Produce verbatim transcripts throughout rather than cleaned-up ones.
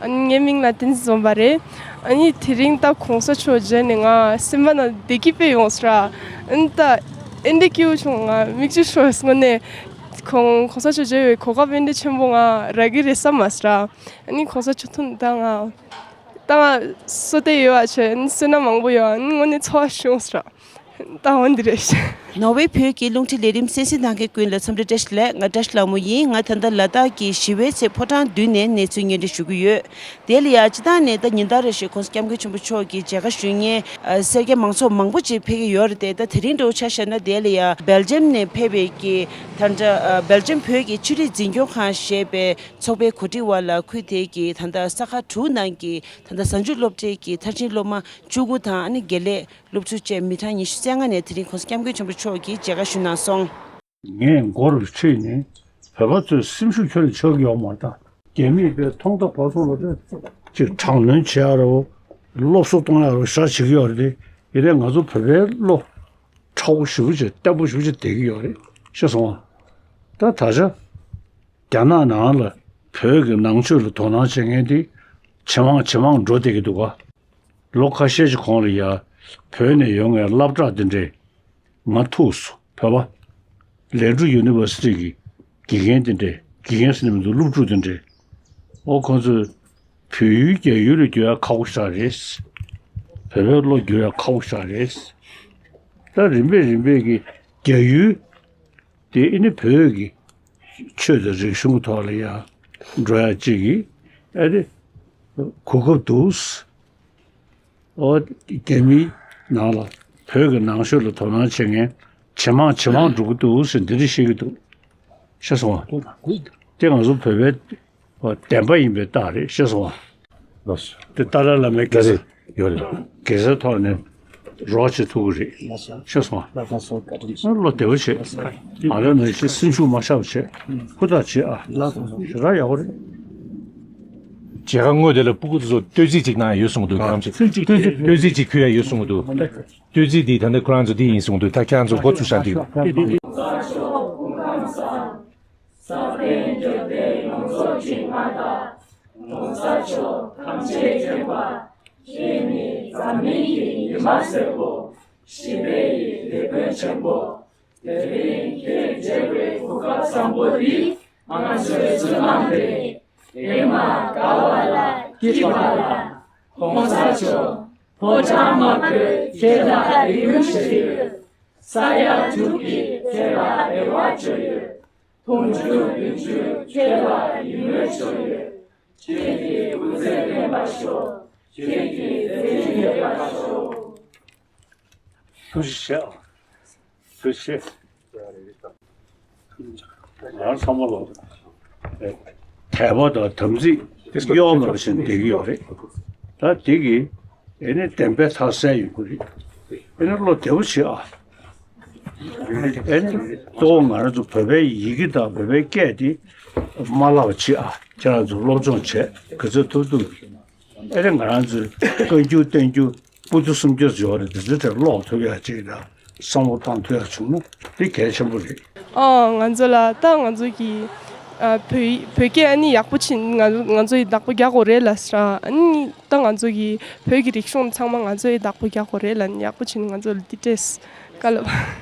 ཨ་ནི་ངའི་མིང་ལ་བསྟན་འཛིན་འཛོམས་པ་རེད། ཨ་ནི་དེ་རིང་ད་གོང་ས་མཆོག་མཇལ་ནས་ང་སེམས་པ་ནང་བདེ་སྐྱིད་དཔེ་ཡོངས་སོང་ར། ཨ་ནི་ད་ཨེ་འདྲ་སྐྱིད་པོ་བྱུང་། ང་མིག་ཆུ་ཤོར་སོང་། དངོས་གནས་གོང་གོང་ས་མཆོག་མཇལ་བའི་གོ་སྐབས་ཨེ་འདྲ་ཆེན་པོ་ང་རག་གི་རེད་བསམ་མ་སོང་ར། ཨ་ནི་གོང་ས་མཆོག་ཐུག་ད་ང་ད་ང་བསོད་བདེ་ཡོད་པ་བྱས། ཨ་ནི་བསོད་ནམས་མང་པོ་ཡོད། ཨ་ནི་དངོས་གནས་ཚོར་བ་ཞིག་བྱུང་སོང་ར། ད་འོ་འདི་རེད། ནོར་ཝེ་བོད་ཀྱི་རླུང་འཕྲིན་ལས་རིམ་གསན་གཟིགས་གནང་མཁན་ཀུན་ལ་འཚམས་འདྲི་བཀྲ་ཤིས་བདེ་ལེགས། ང་བཀྲ་ཤིས་ལྷ་མོ་ཡིན། ང་ད་ལྟ་ལ་དྭགས་ཀྱི་ཞི་བའི་ཚལ་ཕོ་བྲང་མདུན་ནས་གནས་ཚུལ་སྙན་སྒྲོན་ཞུ་གི་ཡོད། དེ་ལ་ཡ་སྤྱིར་བཏང་ནས་ད་ཉིན་ལྟར་རེ་བཞིན་༸གོང་ས་༸སྐྱབས་མགོན་ཆེན་པོ་མཆོག་གི་མཇལ་ཁ་ཞུ་མཁན་ཨ་སེར་སྐྱ་མང་ཚོགས་མང་པོ་ཅིག་ཕེབས་ཀྱི་ཡོད་རེད་དེ། ད་དེ་རིང་འདྲ་བོ་ཆ་བཞག་ན་དེ་ལ་ཡ་སྦེལ་ཇམ་ནས་ཕེབས་པའི་གི་ད་ལྟ་ཨ་སྦེལ་ཇམ་བོད་ཀྱི་ཆོས་རིག་འཛིན་སྐྱོང་ཁང་ཞེས་པའི་ཚོགས་པའི་གོ་སྒྲིག་འོག་ལ་ཁུལ་དེ་གི་ད་ལྟ་ས་ཁག་དྲུག་ནང་གི་ད་ལྟ་གཟའ་མཇུག་སློབ་གྲྭའི་གི་མཐར་ཕྱིན་སློབ་མ་བཅུ་དགུ་དང་ཨ་ནི་དགེ་ལས་སློབ་ཕྲུག་བཅས་མི་གྲངས་ཉི་ཤུ་རྩ་ལྔ་ནས་དེ་རིང་༸གོང་ས་༸སྐྱབས་མགོན་ཆེན་པོ་མཆོག་གིས་མཇལ་ཁ་ཞུ་གནང་སོང་། ངས་མགོ་རུ་ཁྲིད་ནས་བོད་པ་ཚོའི་སེམས་ཤུགས་ཁྱོན་ནས་ཆག་གི་ཡོད་མ་རེད་ད། རྒྱ་མིས་པའི་ཐོག་མཐའ་བར་གསུམ་ལ་ད་ཅིག་དྲག་གནོན་བྱེད་ཡ་རེད། སློབ་གསོ་གཏོང་ཡ་རེད། ཤ་བྱེད་ཀྱི་ཡོད་རེད་དེ། ཡིན་ནའི་ང་ཚོ་བོད་པའི་བློ་ཁྲ་བོ་ཞེ་པོ་ཅིག་བརྟན་པོ་ཞེ་པོ་ཅིག་བསྡད་ཀྱི་ཡོད་རེད། ཤེས་སོང་ང་། ད་ད་ཆ་རྒྱ་ནག་ནང་ལ་བོད་ཀྱི་ནང་ཆོས་ལ་དོ་སྣང་བྱེད་མཁན་དེ་ཇེ་མང་ཇེ་མང་འགྲོ་བསྡད་ཀྱི་འདུག་ག། ལོ་ཁ་ཤས་ཤིག་གོང་ལ་ཡ་བོད་ནས་ཡོང་བའི་སློབ་གྲྭ་དེ་འདྲས་ང་ཐུག་སོང་། བོད་པ་ལན་ཀྲུའུ་ཡུ་ནི་ཝར་སི་ཊི་གི་དགེ་རྒན་དེ་འདྲས། དགེ་རྒན་ཟེར་ནས་མི་འདུག་སློབ་ཕྲུག་དེ་འདྲས། ཨོ་ཁོང་ཚོས་བོད་ཡུལ་རྒྱ་ཡུལ་ལ་བསྒྱུར་ཡ་ཁག་པོ་ཞེ་དྲག་རེད། བོད་པའི་བློ་བསྒྱུར་ཡ་ཁག་པོ་ཞེ་དྲག་རེད། ད་རིམ་པས་རིམ་པས་ཀྱི་རྒྱ་ཡུལ་དེ་ཨ་ནི་བོད་ཀྱི་ཆོས་དང་རིག་གཞུང་གི་ཐོག་ལ་ཡ་འགྲོ་ཡ་གཅིག་གི་ཨ་ནི་གོ་སྐབས་འདུག། ཨོ་རྒྱ་མིའི་ནང་ལ་བོད་ཀྱི་ནང་ཆོས་ལ་དོ་སྣང་བྱེད་མཁན་ཇེ་མང་ཇེ་མང་འགྲོ་གི་འདུག་ཟེར་འདི་འདྲ་བཤད་ཀྱི་འདུག། ཤེས་སོང་ང་། དེ་ང་ཚོ་བོད་པའི་བདེན་པ་ཡིན་པའི་རྟགས་རེད། ཤེས་སོང་ང་། ལགས་སོ། དེ་ཏཱ་ལའི་བླ་མའི་དགེ་རྒན་ཡོད་རེད། དགེ་རྒན་ཐོག་ནས་རོགས་བྱེད་ཐུབ་ཀྱི་རེད། ཤེས་སོང་ང་། བློ་བདེ་བོ་བྱེད། ང་རང་ནང་བཞིན་སེམས་ཤུགས་མ་ཆག་པ་བྱེད། ཧུར་ཐག་བྱེད་ཨ། ཞེ་དྲག་ཡག་པོ་རེད། མཇལ་ཁ་དངོས་དེ་ལ་སྤུ་གུ་ཚོ་བསྟོད་ཚིག་ཅིག་གནང་ཡ་ཡོད་གསུང་གི་འདུག། གང་ཅིག་བསྟོད་ཚིག་ཅིག་ཕུལ་ཡ་ཡོད་གསུང་གི་འདུག། བསྟོད་ཚིག་འདི་ད་ལྟ་ཁོ་རང་ཚོ་འདི་ཡིན་གསུང་གི་འདུག། ད་ཁྱེད་རང་ཚོ་འགོ་ཚུགས་ཤག་འདི། ས་སྟེང་འབྱོར་ལྡན་མང་ཚོགས་ཁྲི་མངའ་བདག། ༸གོང་ས་མཆོག་ཐམས་ཅད་མཁྱེན་པ། ཁྱེད་ནི་འཛམ་གླིང་གི་ཉི་མ་སེར་པོ། ཞི་བདེ་ཡི་དེད་དཔོན་ཆེན་པོ། དེ་རིང་ཁྱེད་མཇལ་བའི་གོ་སྐབས་བཟང་པོ་འདི་ང་ཚོའི་བསོད་ནམས་རེད། ཨེ་མ་དགའ་བ་ལ་སྐྱིད་པ་ལ། ༸གོང་ས་མཆོག་ཕོ་བྲང་དམར་པོས་ཁྱེད་ལ་རེ་སྐུལ་ཞུས་ཡོད། ས་ཡ་དྲུག་གིས་ཁྱེད་ལ་རེ་བ་བཅོལ་ཡོད། དུང་ཕྱུར་བདུན་ཅུས་ཁྱེད་ལ་ཡིད་སྨོན་བཅོལ་ཡོད། ཁྱེད་ཀྱི་སྐུ་ཚེ་བརྟན་པར་ཤོག། ཁྱེད་ཀྱི་མཛད་འཕྲིན་རྒྱས་པར་ཤོག། ཐུགས་རྗེ་ཆེ། ཐུགས་རྗེ་ཆེ། ང་ཚང་མ་ལོ། དད་པ་དང་དམ་ཚིག་གཡོ་མེད་པ་བཞིན་བསྡད་ཀྱི་ཡོད་རེད། ད་དེ་གི་ཨེ་ནི་བདེན་པའི་མཐའ་གསལ་ཡོང་གི་རེད། ཨེ་ནི་བློ་བདེ་པོ་བྱེད་ཨ། ཨེ་ནི་གཙོ་བོ་ང་རང་ཚོ་བོད་པའི་ཡི་གེ་དང་བོད་པའི་སྐད་དེ་མ་བརླག་པ་བྱེད་ཨ། ཁྱེད་རང་ཚོ་སློབ་སྦྱོང་བྱས་ག་ཚོད་ཐུབ་ཐུབ་ཨེ་རེད། ང་རང་ཚོའི་བཀའ་འགྱུར་བསྟན་འགྱུར་པོ་ཏི་སུམ་བརྒྱ་ཡོད་རེད། དེ་ཚོའི་གྲས་ཀློག་ཐུབ་ཡ་ཅིག་དང་བསམ་བློ་བཏང་ཐུབ་ཡ་བྱུང་ན་དེ་གལ་ཆེན་པོ་རེད། ཨོ་ང་ཚོ་ལ་ད་ང་ཚོ་གི་ཨ་བོད་བོད་སྐད་ཨ་ནི་ཡག་པོ་བྱིན། ང་ང་ཚོ་ཡི་བདག་པོ་རྒྱག་དགོས་རེད་ལབ་ས་ར། ཨ་ནི་ད་ང་ཚོ་གི་བོད་ཀྱི་རིག་གཞུང་ཚང་མ་ང་ཚོ་ཡི་བདག་པོ་རྒྱག་དགོས་རེད་ལབ་ནས་ཡག་པོ་བྱིན། ང་ཚོ་ལ་འདི་སྤྲད་བཀའ་སློབ།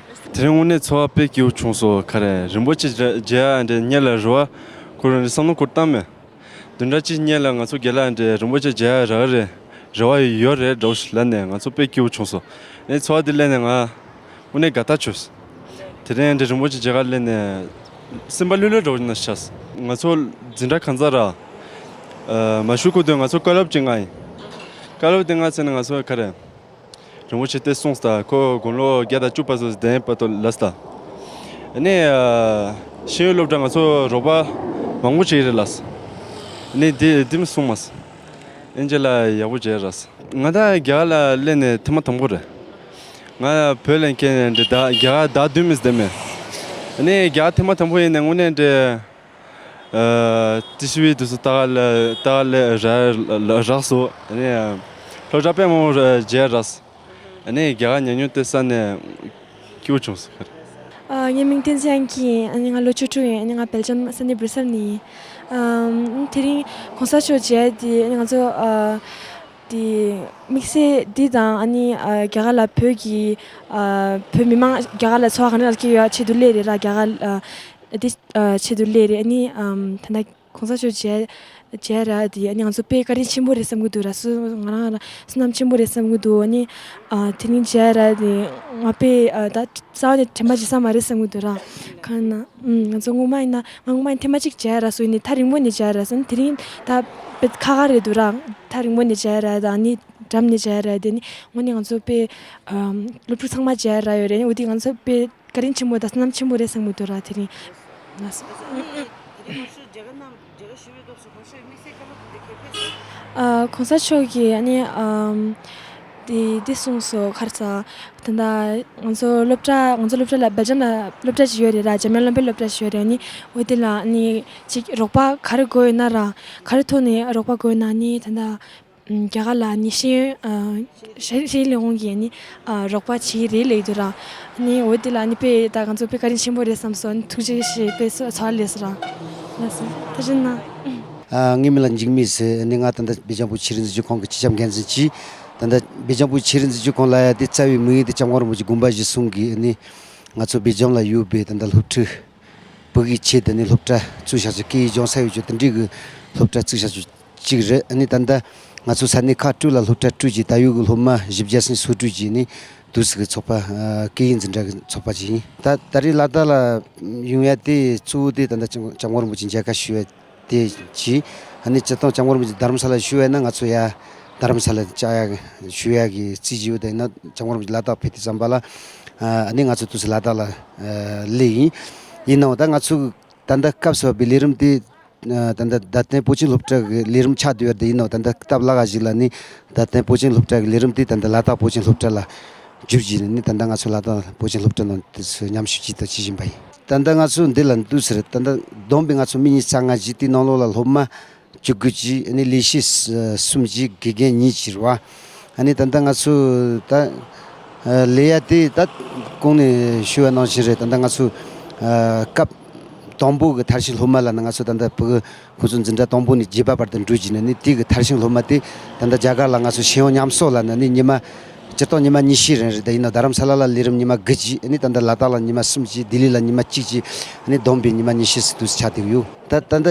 དེ་རིང་དངོས་གནས་ཚོར་བ་དཔེ་སྐྱིད་པོ་བྱུང་སོང་། ག་རེ་རིན་པོ་ཆེ་མཇལ་ཡ་འདྲ་སྔོན་ལ་རེ་བ་ཁོ་རང་བསམ་བློ་འཁོར་བཏང་མེད། དེ་འདྲ་ཅིག་སྔོན་ལ་ང་ཚོ་རྒན་ལགས་འདྲ་རིན་པོ་ཆེ་མཇལ་ཡ་རག་གི་རེད། རེ་བ་ཡོད་རེད་འདྲ་བོ་ཞིག་ལབ་ནས་ང་ཚོ་དཔེ་སྐྱིད་པོ་བྱུང་སོང་། ཨེ་ཚོར་བ་འདི་སླེབས་ནས་ང་དངོས་གནས་དགའ་ཐག་ཆོད། དེ་རིང་འདྲ་རིན་པོ་ཆེ་མཇལ་ཁ་སླེབས་ནས་སེམས་པ་ལྷོད་ལྷོད་འདྲ་བོ་ཞིག་ཆགས། ང་ཚོ་འཛིན་གྲྭ་ཁང་ཚན་ར་མ་ཞུགས་གོང་དུ་ང་ཚོ་བཀའ་སློབ་ཅིག་གནང་ཡིན། བཀའ་སློབ་དེ་གནང་ཚར་ནས་ང་ཚོ་ག་རེ། རིན་པོ་ཆེ་དེ་གསུངས་སོང་། ཁོ་དགུང་ལོ་བརྒྱ་དང་བཅུ་པ་ཚོ་གདན་བར་དུ་ལབ་སོང་། ཨ་ནི་ཤེས་ཡོན་སློབ་གྲྭ་ང་ཚོ་རོགས་པ་མང་པོ་བྱེད་ཀྱི་རེད་ལབ་སོང་། ཨ་ནི་དེ་དེ་མི་གསུངས་མ་སོང་། ཨིན་ཇི་ལ་ཡག་པོ་བྱས་རེད། ང་ད་རྒྱ་གར་ལ་སླེབས་ནས་ཐེངས་མ་དང་པོ་རེད། ང་བོད་ལ་འཁྱེར་ནས་འདི་ད་རྒྱ་གར་ཟླ་བདུན་མིན་བསྡད་མེད། ཨ་ནི་རྒྱ་གར་ཐེངས་མ་དང་པོ་ཡིན་ནས་དངོས་གནས་འདྲ། ཨ་ཏི་ཤི་བི་དུས་སུ་ལྟ་ག་ལ་ལྟ་ག་ལ་རག་རག་སོང་། ཨ་ནི་སློབ་གྲྭ་དཔེ་མང་པོ་མཇལ་རག་སོང་། ཨ་ནི་རྒྱ་གར་ཉམས་མྱོང་དེ་བསམ་ནས་སྐྱིད་པོ་བྱུང་སོང་། ཨ། ངའི་མིང་བསྟན་འཛིན་དབྱངས་སྐྱིད་ཡིན། ཨ་ནི་ང་ལོ་བཅུ་དྲུག་ཡིན། ཨ་ནི་ང་སྦེལ་ཇམ་ས་གནས་སྦྲུ་སེལ་ནས་ཡིན། ཨམ། དེ་རིང་གོང་ས་མཆོག་མཇལ་དེ་ཨ་ནི་ང་ཚོ་ཨ་དེ་དམིགས་བསལ་འདི་དང་ཨ་ནི་ཨ་རྒྱ་གར་ལ་བོད་ཀྱི་ཨ་བོད་མི་མང་རྒྱ་གར་ལ་འཚོ་བ་ག་འདྲ་སྐྱེལ་ཡོད་ཆེད་དུ་སླེབས་རེད་ར། རྒྱ་གར་ཨ་འདི་ཨ་ཆེད་དུ་སླེབས་རེད། ཨ་ནི་ཨམ་ད་ལྟ་གོང་ས་མཆོག་མཇལ་མཇལ་ར་དེ་ཨ་ནི་ང་ཚོ་དཔེ་བཀའ་དྲིན་ཆེན་པོ་རེད་བསམ་གྱི་འདུག་ར། སུ་ང་རང་ར་བསོད་ནམས་ཆེན་པོ་རེད་བསམ་གྱི་འདུག་ཨ་ནི་ཨ་དེ་རིང་མཇལ་ར་དེ་ང་དཔེ་ཨ་ད་རྩ་བ་ནས་དྲན་པ་བརྗེད་ས་མ་རེད་བསམ་གྱི་འདུག་ར། གང་ན་ཨུམ་ང་ཚོ་སྔོན་མ་ཡིན་ན་ང་སྔོན་མ་ཡིན་ཐེངས་མ་གཅིག་མཇལ་ར་སོང་ཡིན་ནི། ཐག་རིང་པོ་ནས་མཇལ་ར་སོང་། དེ་རིང་ད་དཔེ་ཁག་ཁག་རེད་འདུག་ར། ཐག་རིང་པོ་ནས་མཇལ་ར་ད་ཨ་ནི་འགྲམ་ནས་མཇལ་ར་དེ་ནི་དངོས་གནས་ང་ཚོ་དཔེ་ཨམ་སློབ་ཕྲུག་ཚང་མ་མཇལ་ར་ཡོད་རེད། ཨ་ནི་འོ་དེ་ང་ཚོ་དཔེ་བཀའ་དྲིན་ཆེན་པོ་དང་བསོད་ནམས་ཆེན་པོ་རེད་བསམ་གྱི་འདུག་ར། དེ་རིང་ལགས་སོ། ཨ་གོང་ས་མཆོག་གིས་ཨ་ནི་ཨམ་དེ་འདི་གསུངས་སོ། ག་རེ་ཟ། ད་ལྟ་ང་ཚོ་སློབ་གྲྭ་ང་ཚོ་སློབ་གྲྭ་ལ་སྦེལ་ཇམ་ལ་སློབ་གྲྭ་ཞིག་ཡོད་རེད་ར། འཇམ་དབྱངས་བློ་འཕེལ་སློབ་གྲྭ་ཞིག་ཡོད་རེད། ཨ་ནི་འོ་དེ་ལ་ཨ་ནི་ཅིག་རོགས་པ་ག་རེ་དགོས་ཡོད་ན་ར། ག་རེ་ཐོག་ནས་རོགས་པ་དགོས་ཡོད་ན་ཨ་ནི་ད་ལྟ་རྒྱ་གར་ལ་ནི་ཤེས་ཡོན་ཨ་ཤེས་ཤེས་ཡོན་ལས་ཁུངས་ཀྱིས་ནི་ཨ་རོགས་པ་བྱེད་ཀྱི་རེད་ལབ་ཀྱི་འདུག་ར། ནི་འོ་དེ་ལ་ནི་དཔེ་ད་ང་ཚོ་དཔེ་བཀའ་དྲིན་ཆེན་པོ་རེད་བསམ་སོང་། ཐུགས་རྗེ་ཆེ་དཔེ་ཚོ་ཚོར་ལས་སོང་ར། ལགས་སོ། ཐུགས་རྗེ་གནང་། ཨ་ངའི་མིང་ལ་འཇིགས་མེད་ཟེར། ནི་ང་ད་ལྟ་སྦེལ་ཇམ་བོད་ཆོས་རིག་འཛིན་སྐྱོང་ཁང་གི་སྤྱི་ཁྱབ་འགན་འཛིན་གྱིས། ད་ལྟ་སྦེལ་ཇམ་བོད་ཆོས་རིག་འཛིན་སྐྱོང་ཁང་ལ་ཡ་དེ་རྩ་བའི་དམིགས་ཡུལ་དེ་སྐྱབས་མགོན་རིན་པོ་ཆེ་དགོངས་པ་བཞེས་གསུང་གིས་ནི་ང་ཚོ་སྦེལ་ཇམ་ལ་ཡོད་པའི་ད་ལྟ་སློབ་ཕྲུག་བོད་ཀྱི་ཆེད་དུ་ནི་སློབ་གྲྭ་བཙུགས་བཞག་ཅིག་སྐད་ཡིག་སྦྱོང་ས་ཡོད་ཅིག་དེ་འདྲའི་གི་སློབ་གྲྭ་བཙུགས་བཞག་ཅིག་གཅིག་རེད། ཨ་ནི་ད་ལྟ་ང་ཚོ་ས་གནས་ཁག་དྲུག་ལ་སློབ་གྲྭ་དྲུག་ཅིག་ད་ཡོད་གི་སློབ་མ་བཞི་བརྒྱ་ཟིན་སོ་དྲུག་ཅིག་ནི་འདུག་སེ་གི་ཚོགས་པ་ཨ་སྐད་ཡིག་འཛིན་གྲྭ་གི་ཚོགས་པ་ཅིག་ཡིན། ད་ད་རེས་ལ་དྭགས་ལ་ཡོང་ཡ་དེ་གཙོ་བོ་དེ་ད་ལྟ་སྐྱབས་སྐྱབས་མགོན་རིན་པོ་ཆེ་མཇལ་ཁ་ཞུ་ཡ་དེ་གཅིག་ཨ་ནི་སྤྱིར་བཏང་སྐྱབས་མགོན་རིན་པོ་ཆེ་རྡ་རམ་ས་ལ་བཞུགས་ཡོད་ན་ང་ཚོ་ཡ་རྡ་རམ་ས་ལ་བཅར་ཡ་ཞུ་ཡ་གི་རྩིས་ཀྱི་ཡོད། དེ་ན་སྐྱབས་མགོན་རིན་པོ་ཆེ་ལ་དྭགས་ཕེབས་དུས་ཙམ་པ་ལ་ཨ་ནི་ང་ཚོ་འདུག་སེ་ལ་དྭགས་ལ་སླེབས་ཡིན། ཡིན་ནའང་ད་ང་ཚོ་ད་ལྟ་སྐབས་སུ་བབས་པའི་ལས་རིམ་དེ་ད་ལྟ་རྡ་སྟེང་བོད་ཆེན་སློབ་གྲྭ་གི་ལས་རིམ་ཆགས་བསྡད་ཡོད་རེད། ཡིན་ནའང་ད་ལྟ་སྟབས་ལ་ག་ཞིག་ལ་ནི་རྡ་སྟེང་བོད་ཆེན་སློབ་གྲྭ་གི་ལས་རིམ་དེ་ད་ལྟ་ལ་དྭགས་བོད་ཆེན་སློབ་གྲྭ་ལ་བསྒྱུར་རྗེས་ནས་ནི་ད་ལྟ་ང་ཚོ་ལ་དྭགས་བོད་ཆེན་སློབ་གྲྭ་ནང་དུ་མཉམ་ཞུགས་ཅིག་ད་བྱེད་བཞིན་པ་ཡིན། ད་ལྟ་ང་ཚོ་འདི་ལ་འདུག་ཟེར། ད་ལྟ་བསྡོམས་པས་ང་ཚོ་མི་ཉི་ཤུ་རྩ་ལྔ་ཞིག་དེའི་ནང་ལོགས་ལ་སློབ་མ་བཅུ་དགུ་ཅིག་ཨ་ནི་ལས་བྱེད་གསུམ་ཅིག་དགེ་རྒན་གཉིས་ཅིག་རེད་བ། ཨ་ནི་ད་ལྟ་ང་ཚོ་ད་ལས་ཡ་དེ་ད་གོང་ནས་ཞུ་བ་ནང་བཞིན་རེད། ད་ལྟ་ང་ཚོ་སྐབས་དང་པོ་གི་མཐར་ཕྱིན་སློབ་མ་ལ་ནི་ང་ཚོ་ད་ལྟ་བོད་ཁོ་ཚོ་འཛིན་གྲྭ་དང་པོ་ནས་བརྒྱད་པ་བར་དུ་འགྲོ་རྒྱུ་ནི་ནི་དེ་གི་མཐར་ཕྱིན་སློབ་མ་དེ་ད་ལྟ་རྒྱ་གར་ལ་ང་ཚོ་ཤེས་ཡོན་མཉམ་གསོག་ལ་ནི་ནི་ཉི་མ་སྤྱིར་བཏང་ཉི་མ་ཉི་ཤུ་རིང་རེད། ད་ཡིན་ན་རྡ་རམ་ས་ལ་ལ་ལས་རིམ་ཉི་མ་དགུ་ཅིག་ཨ་ནི་ད་ལྟ་ལ་དྭགས་ལ་ཉི་མ་གསུམ་ཅིག་ལྡི་ལི་ལ་ཉི་མ་གཅིག་ཅིག་ཨ་ནི་བསྡོམས་པས་ཉི་མ་ཉི་ཤུ་ཙམ་དུ་ཆགས་བསྡད་ཡོད། ད་ད་ལྟ་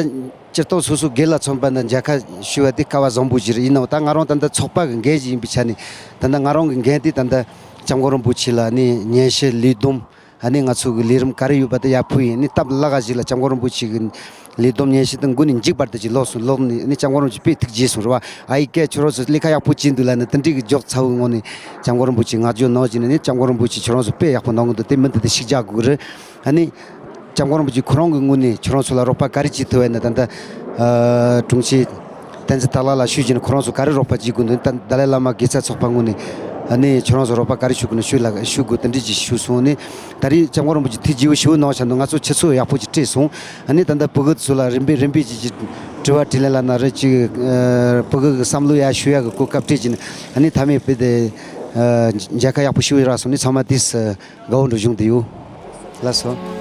སྤྱིར་བཏང་སོ་སོ་སྒེར་ལ་མཚོན་པ་ན་མཇལ་ཁ་ཞུ་བ་དེ་སྐལ་བ་བཟང་པོ་ཅིག་རེད། ཡིན་ནའང་ད་ང་རང་ད་ལྟ་ཚོགས་པ་གི་འགན་ཅིག་ཡིན་པའི་ཆ་ནས་ད་ལྟ་ང་རང་གི་འགན་དེ་ད་ལྟ་སྐྱབས་མགོན་རིན་པོ་ཆེ་ལ་ནི་སྙན་ཞུ་ལས་བསྡོམས། ཨ་ནི་ང་ཚོ་གི་ལས་རིམ་ག་རེ་ཡོད་པ་དེ་ཡར་ཕུལ་ཡིན། ཨ་ནི་སྟབས་ལ་ག་ཞིག་ལ་སྐྱབས་མགོན་རིན་པོ་ཆེ་གི་ལས་བསྡོམས་སྙན་ཞུ་དེ་མགོ་ནས་མཇུག་བར་དུ་ཅིག་ཀློག་སོང་། ཀློག་ནས་ཨ་ནི་སྐྱབས་མགོན་རིན་པོ་ཆེ་དཔེ་ཐུགས་དགྱེས་སོང་རེད་བ། ཨ་ཡི་སྐད་ཁྱོད་རང་ཚོ་ལས་ཀ་ཡག་པོ་བྱས་འདུག་ལབ་ནས་དེ་འདྲའི་གི་མགྱོགས་ཚ་བོའི་ངང་ནས་སྐྱབས་མགོན་རིན་པོ་ཆེ་བསྔགས་བརྗོད་གནང་བྱས་ནས། ཨ་ནི་སྐྱབས་མགོན་རིན་པོ་ཆེ་ཁྱོད་རང་ཚོ་དཔེ་ཡག་པོ་གནང་གི་འདུག་དེ་མི་འདི་དེ་ཤུགས་རྒྱག་དགོས་ཀྱི་རེད། ཨ་ནི་སྐྱབས་མགོན་རིན་པོ་ཆེ་ཁོ་རང་གི་ངོས་ནས་ཁྱོད་རང་ཚོ་ལ་རོགས་པ་ག་རེ་བྱེད་ཐུབ་ཡོད་ན། ད་ལྟ་ཨ་དྲུང་ཆེ་བསྟན་འཛིན་སྟག་ལྷ་ལ་ཞུས་བྱས་ནས་ཁོ་རང་ཚོ་ག་རེ་རོགས་པ་བྱེད་དགོས་འདུག་ད་ཏཱ་ལའི་བླ་མ་དགེ་རྩ་ཚོགས་པ་ངོས་ནས་ཨ་ནི་ཁྱོད་རང་ཚོ་རོགས་པ་ག་རེ་ཞུ་དགོས་ན་ཞུ་ལ་ཞུ་དགོས་དེ་འདྲས་ཅིག་ཞུས་སོང་། ཨ་ནི་ད་རེས་སྐྱབས་མགོན་རིན་པོ་ཆེ་ཐུགས་དགྱེས་པོ་ཞེ་པོ་གནང་བཞག་འདུག་ང་ཚོ་ཆུ་ཚོད་ཡག་པོ་ཅིག་སྤྲད་སོང་། ཨ་ནི་ད་ལྟ་ཕྲུ་གུ་ཚོ་ལ་རིམ་པས་རིམ་པས་ཅིག་ཅིག་དྲི་བ་དྲིས་ལན་ལབ་ན་རེད། ཅིག་ཨ་ཕྲུ་གུ་གི་བསམ་བློ་ཡར་ཞུ་ཡག་གི་གོ་སྐབས་སྤྲད་བྱས་ནས། ཨ་ནི་མཐའ་མའི་དཔེ་དེ་ཨ་མཇལ་ཁ་ཡག་པོ་ཞུ་ཡི་རག་སོང་། ཨ་ནི་ཚང་མ་དུས་སུ་དགའ་བོ་འགྲོ་བྱུང་བསྡད་ཡོད། ལགས་སོ།